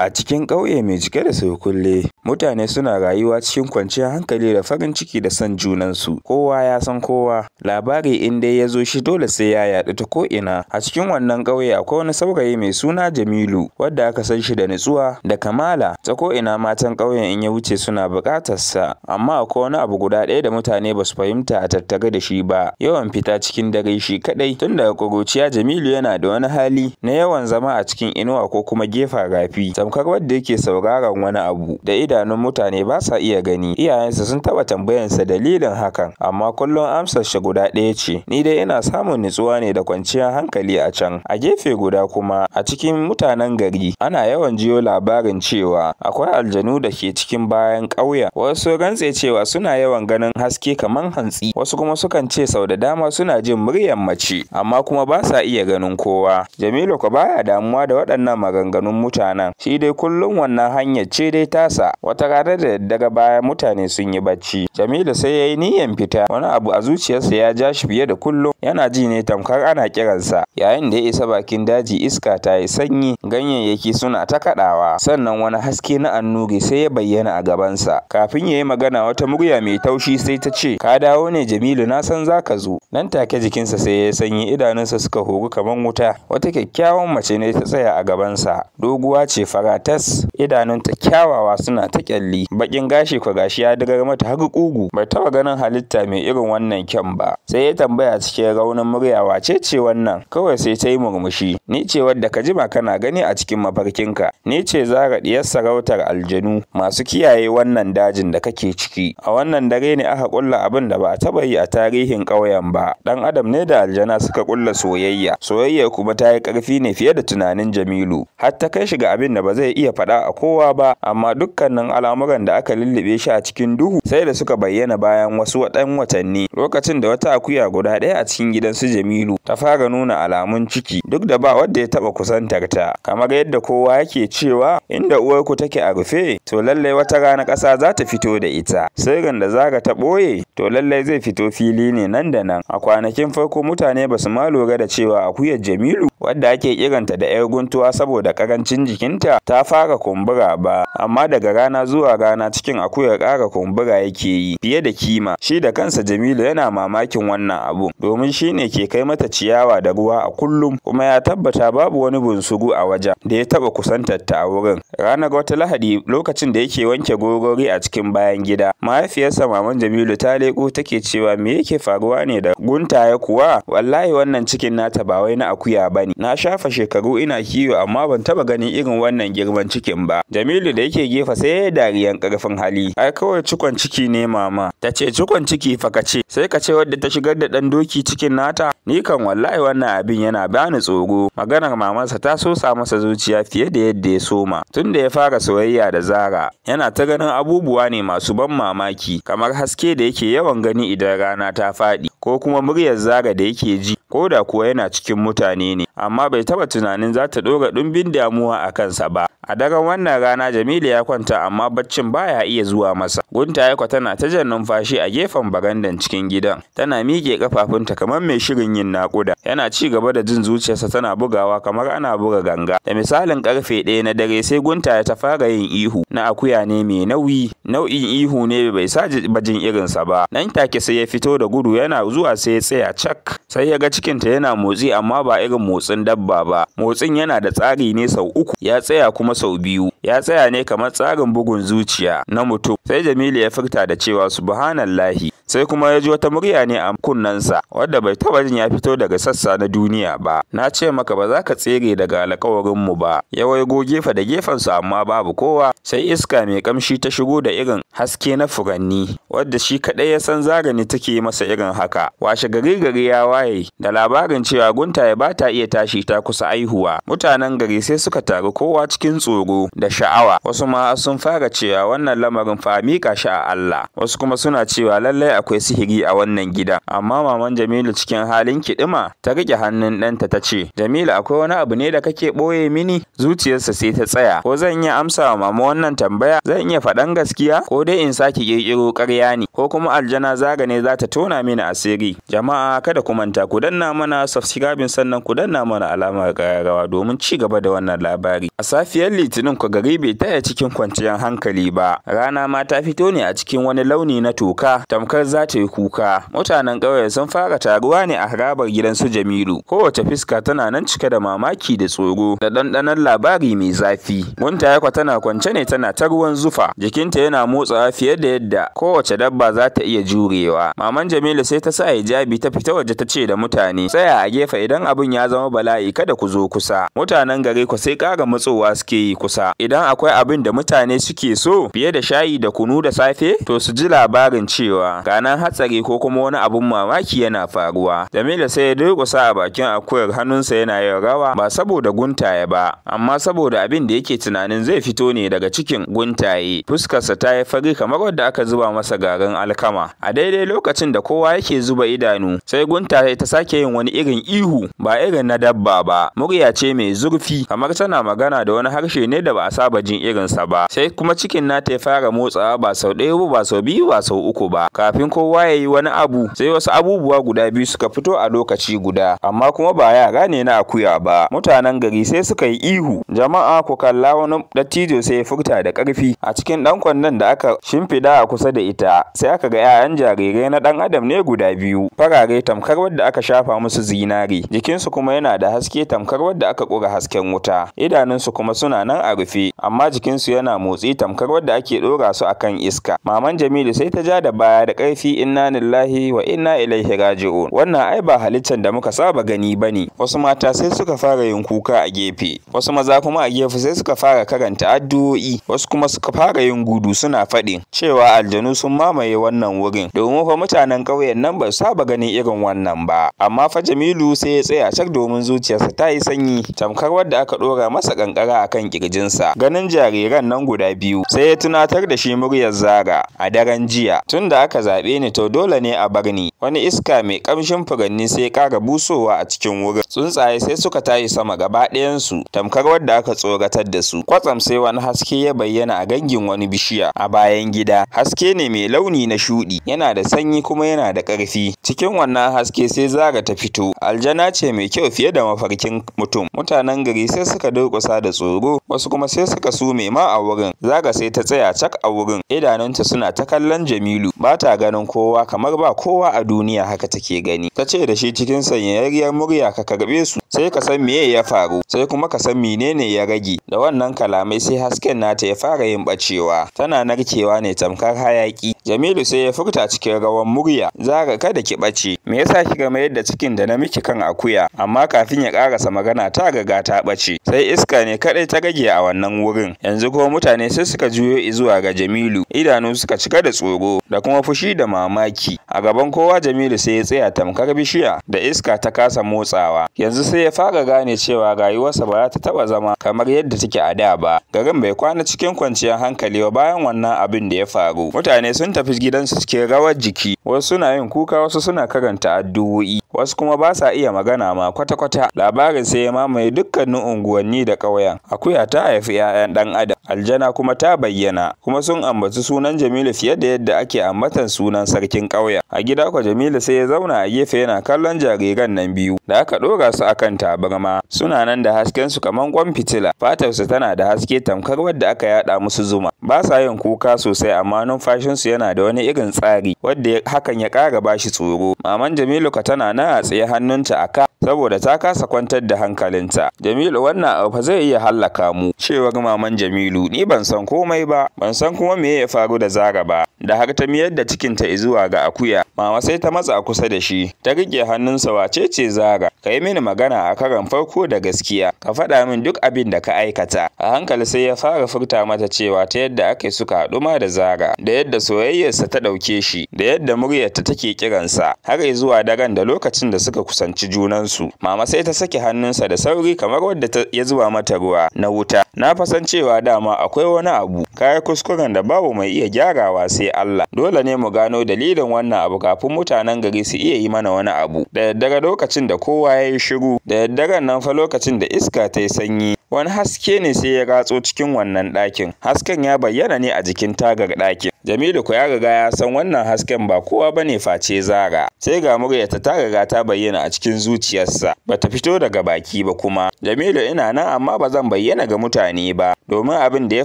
A cikin ƙauye mai cike da surkulle, mutane suna rayuwa cikin kwanciyar hankali da farin ciki da son junansu. Kowa ya san kowa, labari in dai ya zo shi dole sai ya yaɗu ta ko'ina. A cikin wannan ƙauye akwai wani saurayi mai suna Jamilu, wanda aka san shi da nutsuwa da kamala. Ta ko'ina matan ƙauyen in ya wuce suna buƙatar sa. Amma akwai wani abu guda ɗaya da mutane ba su fahimta a tattare da shi ba, yawan fita cikin dare shi kaɗai. Tun daga ƙuruciya Jamilu yana da wani hali na yawan zama a cikin inuwa ko kuma gefen rafi, tamkar wanda yake sauraron wani abu da idanun mutane ba sa iya gani. Iyayensa sun taɓa tambayarsa dalilin hakan, amma kullum amsar shi guda ɗaya ce: "Ni dai ina samun nutsuwa ne da kwanciyar hankali a can." A gefe guda kuma, a cikin mutanen gari, ana yawan jiyo labarin cewa akwai aljanu da ke cikin bayan ƙauyen. Wasu sun rantse cewa suna yawan ganin haske kamar hantsi, wasu kuma sukan ce sau da dama suna jin muryar mace, amma kuma ba sa iya ganin kowa. Jamilu kuwa baya damuwa da waɗannan maganganun mutanen, shi dai kullum wannan hanyar ce dai tasa. Wata rana da daddare bayan mutane sun yi bacci, Jamilu sai ya yi niyyar fita. Wani abu a zuciyarsa ya ja shi fiye da kullum, yana ji ne tamkar ana kiransa. Yayin da ya isa bakin daji, iska ta yi sanyi, ganyayyaki suna ta kaɗawa, sannan wani haske na annuri sai ya bayyana a gabansa. Kafin ya yi magana, wata murya mai taushi sai ta ce, "Ka dawo ne Jamilu, na san za ka zo." Nan take jikinsa sai ya yi sanyi, idanunsa suka horu kamar wuta. Wata kyakkyawan mace ne ta tsaya a gabansa, doguwa ce fara tas, idanunta kyawawa suna ta ƙyalli, baƙin gashi kwa gashi ya dirar mata har ƙugu. Bai taɓa ganin halitta mai irin wannan kyan ba. Sai ya tambaya cikin raunin murya, "Wace ce wannan?" Kawai sai ta yi murmushi, "Ni ce wadda ka jima kana gani a cikin mafarkinka. Ni ce Zara, ɗiyar sarautar aljanu masu kiyaye wannan dajin da kake ciki. A wannan dare ne aka ƙulla abin da ba a taɓa yi a tarihin ƙauyen ba. Ɗan adam ne da aljana suka ƙulla soyayya. Soyayya kuma ta yi ƙarfi ne fiye da tunanin Jamilu, har ta kai shi ga abin da ba zai iya faɗa a kowa ba. Amma dukkanin al'amuran da aka lullube shi a cikin duhu sai da suka bayyana bayan wasu ɗan watanni, lokacin da wata akuya guda ɗaya a cikin gidan su Jamilu ta fara nuna alamun ciki, duk da ba wanda ya taɓa kusantar ta. Kamar yadda kowa yake cewa, inda uwarku take a rufe, to lallai wata rana ƙasa za ta fito da ita. Sirrin da Zara ta ɓoye, to lallai zai fito fili ne nan da nan. A kwanakin farko mutane ba su ma lura da cewa akuyar Jamilu, wadda ake kiranta da 'yar guntuwa saboda ƙarancin jikinta, ta fara kumbura ba. Amma daga rana zuwa rana cikin akuyar ƙara kumbura yake yi fiye da kima. Shi da kansa Jamilu yana mamakin wannan abun, domin shi ne ke kai mata ciyawa da ruwa a kullum, kuma ya tabbata babu wani bunsuru a wajen da ya taɓa kusantar ta a wurin. Ranar wata Lahadi, lokacin da yake wanke gorori a cikin bayan gida, mahaifiyarsa Maman Jamilu ta leƙo take cewa, "Me yake faruwa ne da guntaye kuwa? Wallahi wannan cikin nata ba wai na akuya bane. Na shafa shekaru ina kiwo amma ban taɓa ganin irin wannan girman cikin ba." Jamilu da yake gefe sai ya yi dariyan ƙarfin hali. "Ai kawai cikon ciki ne mama." Ta ce, "Cikon ciki fa ka ce, sai ka ce wadda ta shigar da ɗan doki cikin nata. Ni kan wallahi wannan abin yana bani tsoro." Maganar mamansa ta sosa masa zuciya fiye da yadda ya soma. Tun da ya fara soyayya da Zara, yana ta ganin abubuwa ne masu ban mamaki, kamar haske da yake yawan gani idan rana ta faɗi, ko kuma muryar Zara da yake ji, ko da kuwa yana cikin mutane ne. Amma bai taɓa tunanin za ta ɗora ɗumbin damuwa a kansa ba. A daren wannan rana Jamilu ya kwanta, amma baccin baya iya zuwa masa. Guntaye kwa tana ta jan numfashi a gefen barandan cikin gidan, tana miƙe ƙafafunta kamar mai shirin yin naƙuda. Yana ci gaba da jin zuciyarsa tana bugawa kamar ana buga ganga. Da misalin ƙarfe 1 na dare sai Guntaye ta fara yin ihu na akuya ne mai nauyi. Nau'in ihu ne bai sa bajin irinsa ba. Nan take sai ya fito da gudu, yana zuwa sai ya tsaya cak. Sai ya ga cikinta yana motsi, amma ba irin motsin dabba ba. Motsin yana da tsari ne sau uku, ya tsaya kuma sau biyu. Ya tsaya ne kamar tsarin bugun zuciya na mutum. Sai Jamilu ya furta da cewa, "Subhanallahi." Sai kuma ya ji wata murya ne a kunnensa wadda bai taɓa jin ya fito daga sassa na duniya ba. "Na ce maka ba za ka tsere daga alƙawarinmu ba." Ya waigo gefe da gefensa amma babu kowa. Sai iska mai ƙamshi ta shigo da irin haske na furanni, wadda shi kaɗai ya san Zara ne take masa irin haka. Washe gari gari ya waye da labarin cewa Guntaye ba ta iya tashi, ta kusa aihuwa. Mutanen gari sai suka taru, kowa cikin tsoro da sha'awa. Wasu ma sun fara cewa wannan lamarin fa miƙa shi a Allah. Wasu kuma suna cewa lallai akwai sihiri a wannan gidan. Amma maman Jamilu cikin halin kiɗima ta riƙe hannun ɗanta ta ce, "Jamilu, akwai wani abu ne da kake ɓoye mini?" Zuciyarsa sai ta tsaya. Ko zan iya amsa wa mama wannan tambaya? Zan iya faɗan gaskiya? gaskiya ko dai in sake ƙirƙiro ƙarya ne, ko kuma aljana Zara ne za ta tona mini asiri? Jama'a, kada ku manta ku danna mana subscribing, sannan ku danna mana alamar ƙararrawa domin ci gaba da wannan labari. A safiyar Litinin ku, gari bai taya cikin kwanciyar hankali ba. Rana ma ta fito ne a cikin wani launi na toka, tamkar za ta yi kuka. Mutanen ƙauye sun fara taruwa ne a harabar gidan su Jamilu. Kowace fuska tana nan cike da mamaki da tsoro da ɗanɗanon labari mai zafi. Guntaye kwa tana kwance ne tana ta ruwan zufa, jikinta yana motsawa fiye da yadda kowace dabba za ta iya jurewa. Maman Jamilu sai ta sa hijabi ta fita waje, ta ce da mutane, "Tsaya a gefe, idan abin ya zama bala'i kada ku zo kusa." Mutanen gari ku sai ƙara matsowa suke yi kusa. Idan akwai abin da mutane suke so fiye da shayi da kunu da safe, to su ji labarin cewa ganan hatsari ko kuma wani abun mamaki yana faruwa. Jamilu sai ya durƙusa a bakin akuyar, hannunsa yana yin rawa, ba saboda Guntaye ba, amma saboda abin da yake tunanin zai fito ne daga cikin Guntaye. Fuskarsa ta yi fari kamar wadda aka zuba masa garin alkama. A daidai lokacin da kowa yake zuba idanu, sai Guntaye ta sake yin wani irin ihu, ba irin na dabba ba. Murya ce mai zurfi, kamar tana magana da wani harshe ne da ba a saba jin irinsa ba. Sai kuma cikin nata ya fara motsawa, ba sau ɗaya ba, ba sau biyu ba, sau uku ba. Kafin kowa ya yi wani abu, sai wasu abubuwa guda biyu suka fito a lokaci guda, amma kuma ba yara ne na akuya ba. Mutanen gari sai suka yi ihu. "Jama'a, ku kalla!" wani dattijo sai ya furta da ƙarfi. A cikin ɗan kwandon da aka shimfiɗa a kusa da ita, sai aka ga 'ya'yan jarirai na ɗan adam ne guda biyu, farare tamkar wadda aka shafa musu zinare, jikinsu kuma yana da haske tamkar wadda aka ƙura hasken wuta. Idanunsu kuma suna nan a rufe, amma jikinsu yana motsi tamkar wadda ake ɗora su akan iska. Maman Jamilu sai ta ja da baya da ƙarfi. "Inna lillahi wa inna ilaihi raji'un! Wannan ai ba halittar da muka saba gani bane." Wasu mata sai suka fara yin kuka a gefe, wasu maza kuma a gefe sai suka fara karanta addu'o'i, wasu kuma suka fara yin gudu suna faɗin cewa aljanu sun mamaye wannan wurin, domin fa mutanen ƙauyen nan ba su saba ganin irin wannan ba. Amma fa Jamilu sai ya tsaya cak, domin zuciyarsa ta yi sanyi tamkar wadda aka ɗora masa kankara akan kirjinsa. Ganin jariran nan guda biyu sai ya tunatar da shi muryar Zara a daren jiya: "Tun da aka zaɓe ni, to dole ne a bar ni." Wani iska mai ƙamshin furanni sai ya ƙara busowa a cikin wurin. Tsuntsaye sai suka tashi sama gaba ɗayansu tamkar wadda aka tsoratar da su. Kwatsam sai wani haske ya bayyana a gangin wani bishiya a bayan gida. Haske ne mai launi na shuɗi, yana da sanyi kuma yana da ƙarfi. Cikin wannan haske sai Zara ta fito. Aljana ce mai kyau fiye da mafarkin mutum. Mutanen gari sai suka durƙusa da tsoro, wasu kuma sai suka sume ma a wurin. Zara sai ta tsaya cak a wurin, idanunta suna ta kallon Jamilu, ba ta ganin kowa, kamar ba kowa a duniya haka take gani. Ta ce da shi cikin sanyayyar murya, "Ka karɓe su, sai ka san meye ya faru, sai kuma ka san menene ya rage." Da wannan kalamai sai hasken nata ya fara yin bacewa, tana narkewa ne tamkar hayaki. Jamilu sai ya furta cikin rawan murya, "Zara, kada ki bace! Me yasa kika mayar da cikin da na miki kan akuya?" Amma kafin ya karasa magana, ta riga ta bace, sai iska ne kadai ta rage a wannan wurin. Yanzu kuma mutane sai suka juyo zuwa ga Jamilu, idanu suka cika da tsoro da kuma fushi da mamaki. A gaban kowa Jamilu sai ya tsaya tamkar bishiya da iska ta kasa motsawa. Yanzu sai ya fara gane cewa rayuwarsa ba za ta taba zama kamar yadda take a da ba. Garin bai kwana cikin kwanciyar hankali ba bayan wannan abin da ya faru. Mutane sun tafi gidansu cikin rawar jiki, wasu suna yin kuka, wasu suna karanta addu'o'i, wasu kuma ba sa iya magana ma kwata-kwata. Labarin sai ya mamaye dukkanin unguwanni da ƙauyen. Akuya ta haifi 'ya'yan ɗan adam, aljana kuma ta bayyana, kuma sun ambaci sunan Jamilu fiye da yadda ake ambatan sunan sarkin ƙauyen. A gida kwa, Jamilu sai ya zauna a gefe yana kallon jariran nan biyu da aka ɗora su akan tabarma. Suna nan da hasken su kamar kwan fitila, fatarsu tana da haske tamkar wadda aka yaɗa musu zuma. Ba sa yin kuka sosai, amma numfashinsu yana da wani irin tsari wadda hakan ya ƙara bashi tsoro. Maman Jamilu ka tana nan a tsaye, hannunta a ka, saboda ta kasa kwantar da hankalinta. "Jamilu, wannan abu fa zai iya hallaka mu," cewar maman Jamilu. "Ni ban san komai ba, ban san kuma me ya faru da Zara ba da har ta miyar da cikinta zuwa ga akuya." Mama sai ta matsa kusa da shi, ta riƙe hannunsa. "Wace ce Zara? Ka yi mini magana a karon farko da gaskiya, ka faɗa min duk abin da ka aikata." A hankali sai ya fara furta mata cewa ta yadda aka yi suka haɗu ma da Zara, da yadda soyayyarsa ta ɗauke shi, da yadda muryarta take kiransa, har zuwa daren da lokacin da suka kusanci junansu. Mama sai ta sake hannunsa da sauri kamar wadda ya zuba mata ruwa na wuta. "Na fa san cewa dama akwai wani abu. Ka yi kuskuren da babu mai iya gyarawa sai Allah. Dole ne mu gano dalilin wannan abu kafin mutanen gari su iya yi mana wani abu. Da daddare lokacin da kowa ya yi shiru, da daddaren nan fa lokacin da iska ta yi sanyi, wani haske ne sai ya ratso cikin wannan ɗakin. Hasken ya bayyana ne a jikin tagar ɗakin. Jamilu ko ya riga ya san wannan hasken ba kowa bane face Zara. Sai ga muryarta ta riga ta bayyana a cikin zuciyarsa, bata fito daga baki ba kuma. Jamilu, ina nan amma ba zan bayyana ga mutane ba, domin abin da ya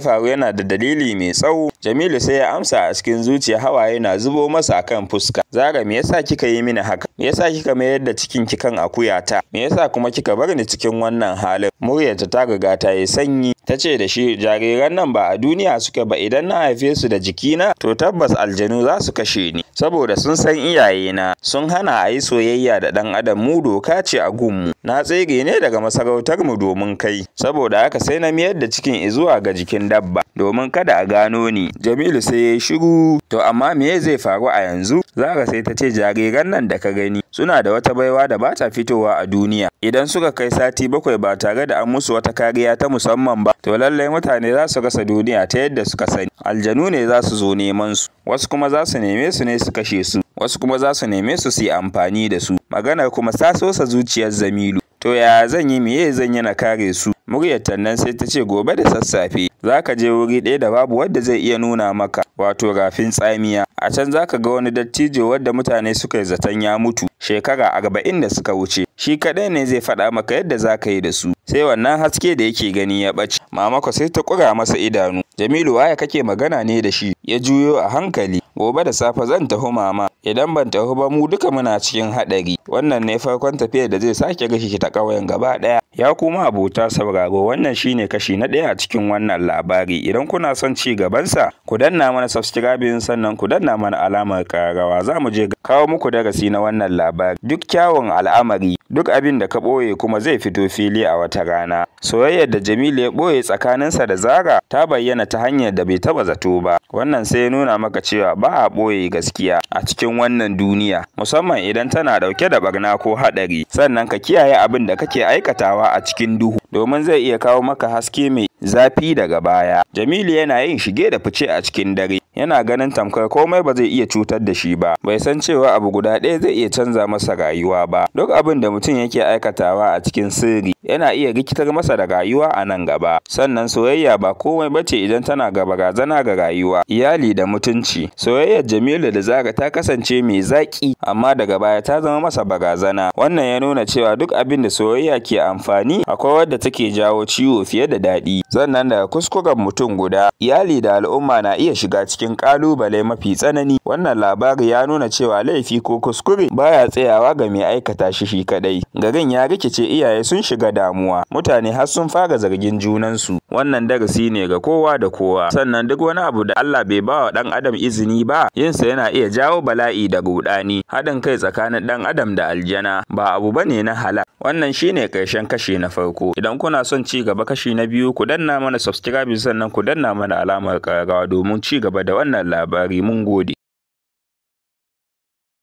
faru yana da dalili mai tsawo. Jamilu sai ya amsa a cikin zuciya, hawaye na zubo masa akan fuska. Zara, me yasa kika yi mini haka? Me yasa kika mayar da cikin ki kan akuyata? Me yasa kuma kika bar ni cikin wannan halin? Muryarta ta riga ta yi sanyi. Ta ce da shi, jariran nan ba a duniya suke ba, idan na haife su da jikina to tabbas aljanu za su kashe ni, saboda sun san iyayena sun hana a yi soyayya da ɗan adam, mu doka ce a gunmu. Na tsere ne daga masarautar mu domin kai, saboda haka sai na miyar da cikin izuwa ga jikin dabba domin kada a gano ni. Jamilu sai ya yi shiru. To amma me zai faru a yanzu? Zara sai ta ce, jariran nan da ka gani suna da wata baiwa da ba ta fitowa a duniya. Idan suka kai sati 7 ba tare da an musu wata kariya ta musamman ba, to lallai mutane za su rasa duniya ta yadda suka sani. Aljanu ne za su zo neman su, wasu kuma za su neme su ne su kashe su, wasu kuma za su neme su su yi amfani da su. Maganar kuma ta sosa zuciyar Jamilu. To yaya zan yi, meye zan yi na kare su? Muryar tannan sai ta ce, gobe da sassafe za ka je wuri ɗaya da babu wanda zai iya nuna maka, wato rafin tsamiya. A can za ka ga wani dattijo wadda mutane suka yi zaton ya mutu shekara 40 da suka wuce. Shi kaɗai ne zai faɗa maka yadda za ka yi da su. Sai wannan haske da yake gani ya ɓace. Mamako sai ta ƙura masa idanu. Jamilu, waye kake magana ne da shi? Ya juyo a hankali. Gobe da safe zan tafi mama. Idan ban tafi ba mu duka muna cikin haɗari. Wannan ne farkon tafiyar da zai sake rikita ƙauyen gaba ɗaya. Ya kuma abota sauraro, wannan shine kashi na 1 a cikin wannan labari. Idan kuna son ci gabansa, ku danna mana subscribing sannan ku danna mana alamar ƙararrawa. Za mu je kawo muku darasi na wannan labari. Duk kyawun al'amari, duk abin da ka ɓoye kuma zai fito fili a wata rana. Soyayyar da Jamilu ya ɓoye tsakaninsa da Zara ta bayyana ta hanyar da bai taɓa zato ba. Wannan sai ya nuna maka cewa ba a ɓoye gaskiya a cikin wannan duniya, musamman idan tana ɗauke da barna ko haɗari. Sannan ka kiyaye abin da kake aikatawa a cikin duhu, domin zai iya kawo maka haske mai zafi daga baya. Jamilu yana yin shige da fice a cikin dare, yana ganin tamkar komai ba zai iya cutar da shi ba. Bai san cewa abu guda ɗaya zai iya canza masa rayuwa ba. Duk abin da mutum yake aikatawa a cikin sirri yana iya rikitar masa da rayuwa a nan gaba. Sannan soyayya ba komai bace idan tana ga barazana ga rayuwa, iyali da mutunci. Soyayyar Jamilu da Zara ta kasance mai zaƙi, amma daga baya ta zama masa barazana. Wannan ya nuna cewa duk abin da soyayya ke amfani, akwai wadda take jawo ciwo fiye da daɗi. Sannan daga kuskuren mutum guda, iyali da al'umma na iya shiga cikin ƙalubale mafi tsanani. Wannan labari ya nuna cewa laifi ko kuskure baya tsayawa ga mai aikata shi shi kaɗai. Garin ya rikice, iyaye sun shiga damuwa, mutane har sun fara zargin junansu. Wannan darasi ne ga kowa da kowa. Sannan duk wani abu da Allah bai ba wa ɗan adam izini ba, yinsa yana iya jawo bala'i da ruɗani. Haɗin kai tsakanin ɗan adam da aljana ba abu bane na halal. Wannan shine ƙarshen kashi na farko. Idan kuna son ci gaba kashi na biyu, ku danna mana subscribe sannan ku danna mana alamar ƙararrawa domin ci gaba da wannan labari. Mun gode.